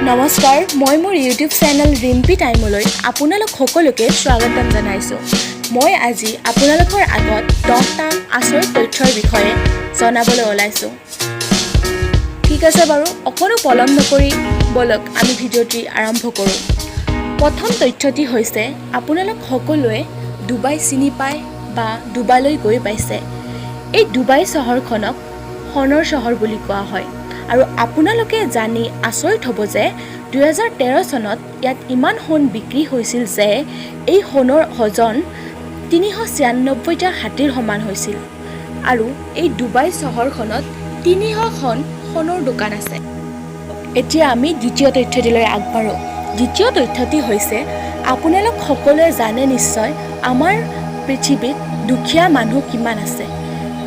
নমস্কাৰ, মই মোৰ ইউটিউব চেনেল ৰিম্পী টাইমলৈ আপোনালোক সকলোকে স্বাগতম জনাইছোঁ। মই আজি আপোনালোকৰ আগত 10টা আচৰিত তথ্যৰ বিষয়ে জনাবলৈ ওলাইছোঁ। ঠিক আছে বাৰু, অকণো পলম নকৰি ব'লক, আমি ভিডিঅ'টি আৰম্ভ কৰোঁ। প্ৰথম তথ্যটি হৈছে, আপোনালোক সকলোৱে ডুবাই চিনি পায় বা ডুবাইলৈ গৈ পাইছে। এই ডুবাই চহৰখনক সোণৰ চহৰ বুলি কোৱা হয় আৰু আপোনালোকে জানি আচৰিত হ'ব যে 2013 চনত ইয়াত ইমান সোণ বিক্ৰী হৈছিল যে এই সোণৰ ওজন 396টা হাতীৰ সমান হৈছিল আৰু এই ডুবাই চহৰখনত 300খন সোণৰ দোকান আছে। এতিয়া আমি দ্বিতীয় তথ্যটিলৈ আগবাঢ়োঁ। দ্বিতীয় তথ্যটি হৈছে, আপোনালোক সকলোৱে জানে নিশ্চয় আমাৰ পৃথিৱীত দুখীয়া মানুহ কিমান আছে।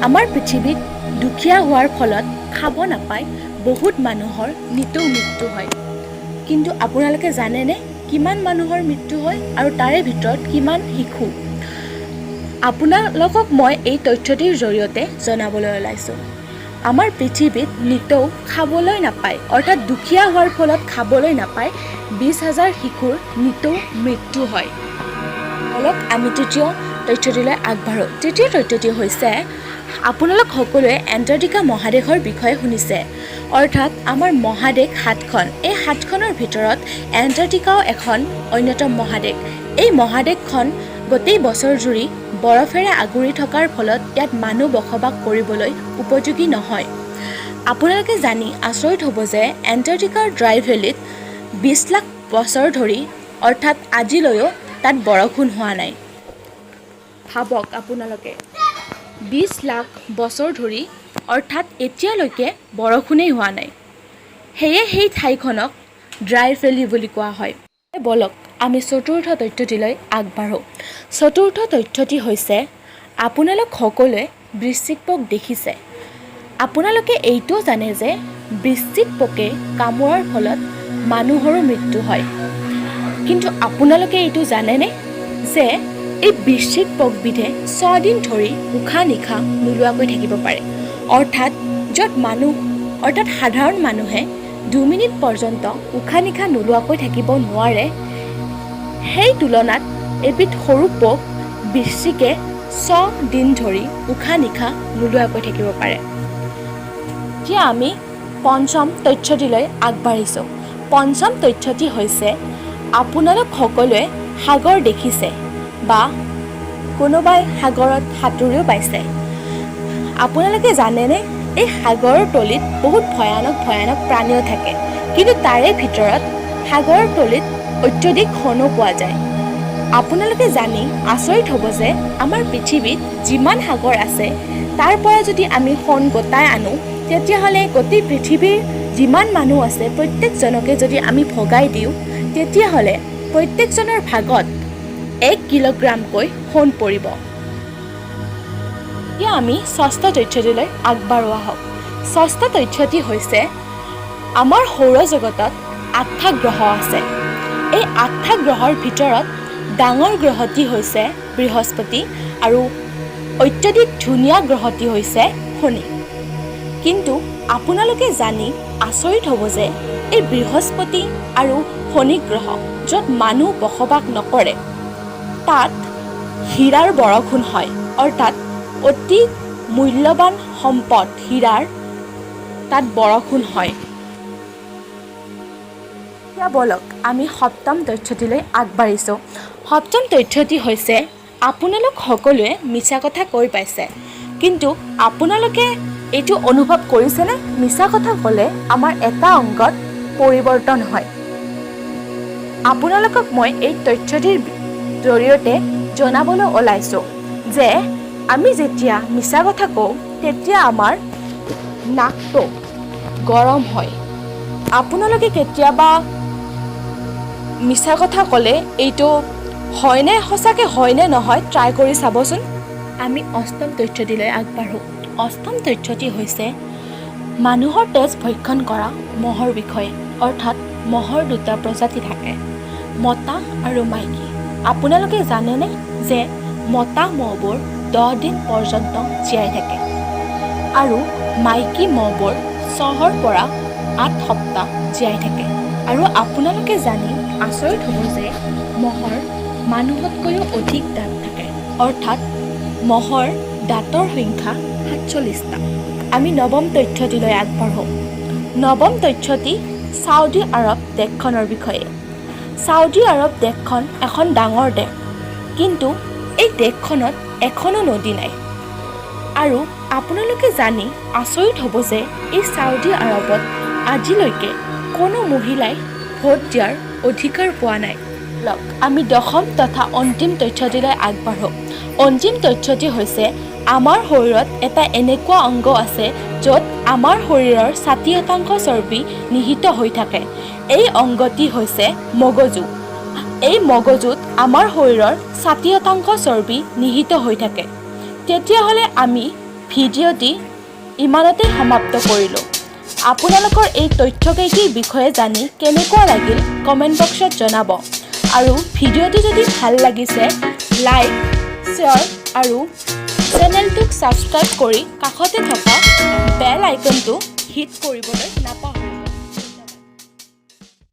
আমাৰ পৃথিৱীত দুখীয়া হোৱাৰ ফলত খাব নাপায় বহুত মানুহৰ নিতৌ মৃত্যু হয়। কিন্তু আপোনালোকে জানেনে কিমান মানুহৰ মৃত্যু হয় আৰু তাৰে ভিতৰত কিমান শিশু? আপোনালোকক মই এই তথ্যটিৰ জৰিয়তে জনাবলৈ ওলাইছোঁ। আমাৰ পৃথিৱীত নিতৌ খাবলৈ নাপায়, অৰ্থাৎ দুখীয়া হোৱাৰ ফলত খাবলৈ নাপায় 20,000 শিশুৰ নিতৌ মৃত্যু হয়। ব'লক, আমি তৃতীয় তথ্যটিলৈ আগবাঢ়োঁ। তৃতীয় তথ্যটি হৈছে, আপোনালোক সকলোৱে এণ্টাৰ্কটিকা মহাদেশৰ বিষয়ে শুনিছে। অৰ্থাৎ আমাৰ মহাদেশ সাতখন, এই সাতখনৰ ভিতৰত এণ্টাৰ্কটিকাও এখন অন্যতম মহাদেশ। এই মহাদেশখন গোটেই বছৰজুৰি বৰফেৰে আগুৰি থকাৰ ফলত ইয়াত মানুহ বসবাস কৰিবলৈ উপযোগী নহয়। আপোনালোকে জানি আচৰিত হ'ব যে এণ্টাৰ্কটিকাৰ ড্ৰাই ভেলীত 20 লাখ বছৰ ধৰি, অৰ্থাৎ আজিলৈও তাত বৰষুণ হোৱা নাই। ভাবক আপোনালোকে, 20 লাখ বছৰ ধৰি, অৰ্থাৎ এতিয়ালৈকে বৰষুণেই হোৱা নাই। সেয়ে সেই ঠাইখনক ড্ৰাই ভেলী বুলি কোৱা হয়। ব'লক, আমি চতুৰ্থ তথ্যটিলৈ আগবাঢ়োঁ। চতুৰ্থ তথ্যটি হৈছে, আপোনালোক সকলোৱে বৃশ্চিক পোক দেখিছে। আপোনালোকে এইটোও জানে যে বৃশ্চিক পোকে কামোৰাৰ ফলত মানুহৰো মৃত্যু হয়। কিন্তু আপোনালোকে এইটো জানেনে যে এই বৃশ্চিক পোকবিধে 6 দিন ধৰি উশাহ নিশাহ নোলোৱাকৈ থাকিব পাৰে? অৰ্থাৎ য'ত মানুহ, অৰ্থাৎ সাধাৰণ মানুহে 2 মিনিট পৰ্যন্ত উশাহ নিশাহ নোলোৱাকৈ থাকিব নোৱাৰে, সেই তুলনাত এবিধ সৰু পোক বৃশ্চিকে 6 দিন ধৰি উশাহ নিশাহ নোলোৱাকৈ থাকিব পাৰে। এতিয়া আমি পঞ্চম তথ্যটিলৈ আগবাঢ়িছোঁ। পঞ্চম তথ্যটি হৈছে, আপোনালোক সকলোৱে সাগৰ দেখিছে বা কোনোবাই সাগৰত সাঁতুৰিও পাইছে। আপোনালোকে জানেনে এই সাগৰৰ তলিত বহুত ভয়ানক ভয়ানক প্ৰাণীও থাকে? কিন্তু তাৰে ভিতৰত সাগৰৰ তলিত অত্যধিক সোণো পোৱা যায়। আপোনালোকে জানি আচৰিত হ'ব যে আমাৰ পৃথিৱীত যিমান সাগৰ আছে, তাৰ পৰা যদি আমি সোণ গোটাই আনো, তেতিয়াহ'লে গোটেই পৃথিৱীৰ যিমান মানুহ আছে, প্ৰত্যেকজনকে যদি আমি ভগাই দিওঁ, তেতিয়াহ'লে প্ৰত্যেকজনৰ ভাগত 1 কিলোগ্ৰামকৈ সোণ পৰিব। এতিয়া আমি ষষ্ঠ তথ্যটিলৈ আগবাঢ়োঁ আহক। ষষ্ঠ তথ্যটি হৈছে, আমাৰ সৌৰজগতত আঠটা গ্ৰহ আছে। এই আঠটা গ্ৰহৰ ভিতৰত ডাঙৰ গ্ৰহটি হৈছে বৃহস্পতি আৰু অত্যধিক ধুনীয়া গ্ৰহটি হৈছে শনি। কিন্তু আপোনালোকে জানি আচৰিত হ'ব যে এই বৃহস্পতি আৰু শনি গ্ৰহ, য'ত মানুহ বসবাস নকৰে, তাত হীৰাৰ বৰষুণ হয়। অৰ্থাৎ অতি মূল্যৱান সম্পদ হীৰাৰ তাত বৰষুণ হয়। এতিয়া ব'লক, আমি সপ্তম তথ্যটিলৈ আগবাঢ়িছোঁ। সপ্তম তথ্যটি হৈছে, আপোনালোক সকলোৱে মিছা কথা কৈ পাইছে। কিন্তু আপোনালোকে এইটো অনুভৱ কৰিছেনে, মিছা কথা ক'লে আমাৰ এটা অংগত পৰিৱৰ্তন হয়? আপোনালোকক মই এই তথ্যটিৰ জৰিয়তে জনাবলৈ ওলাইছোঁ যে আমি যেতিয়া মিছা কথা কওঁ, তেতিয়া আমাৰ নাকটো গৰম হয়। আপোনালোকে কেতিয়াবা মিছা কথা ক'লে এইটো হয়নে, সঁচাকৈ হয়নে নহয়, ট্ৰাই কৰি চাবচোন। আমি অষ্টম তথ্যটিলৈ আগবাঢ়োঁ। অষ্টম তথ্যটি হৈছে মানুহৰ তেজ ভক্ষণ কৰা মহৰ বিষয়ে। অৰ্থাৎ মহৰ দুটা প্ৰজাতি থাকে, মতা আৰু মাইকী। আপোনালোকে জানেনে যে মতা মহবোৰ 10 দিন পৰ্যন্ত জীয়াই থাকে আৰু মাইকী মহবোৰ 6ৰ পৰা 8 সপ্তাহ জীয়াই থাকে? আৰু আপোনালোকে জানি আচৰিত হ'ব যে মহৰ মানুহতকৈও অধিক দাঁত থাকে, অৰ্থাৎ মহৰ দাঁতৰ সংখ্যা 47টা। আমি নৱম তথ্যটিলৈ আগবাঢ়োঁ। নৱম তথ্যটি ছাউদি আৰৱ দেশখনৰ বিষয়ে। ছাউদি আৰৱ দেশখন এখন ডাঙৰ দেশ, কিন্তু এই দেশখনত এখনো নদী নাই। আৰু আপোনালোকে জানি আচৰিত হ'ব যে এই ছাউদি আৰৱত আজিলৈকে কোনো মহিলাই ভোট দিয়াৰ অধিকাৰ পোৱা নাই। লওক, আমি দশম তথা অন্তিম তথ্যটিলৈ আগবাঢ়োঁ। অন্তিম তথ্যটি হৈছে, আমাৰ শৰীৰত এটা এনেকুৱা অংগ আছে য'ত আমাৰ শৰীৰৰ 60% চৰ্বি নিহিত হৈ থাকে। এই অংগটি হৈছে মগজু। এই মগজুত আমাৰ শৰীৰৰ 60% চৰ্বি নিহিত হৈ থাকে। তেতিয়াহ'লে আমি ভিডিঅ'টি ইমানতেই সমাপ্ত কৰিলোঁ। আপোনালোকৰ এই তথ্যকেইটিৰ বিষয়ে জানি কেনেকুৱা লাগিল কমেণ্ট বক্সত জনাব আৰু ভিডিঅ'টি যদি ভাল লাগিছে লাইক, শ্বেয়াৰ আৰু চেনেলটোক ছাবস্ক্ৰাইব কৰি কাষতে থকা বেল আইকনটো হিট কৰিবলৈ নাপাহৰিব।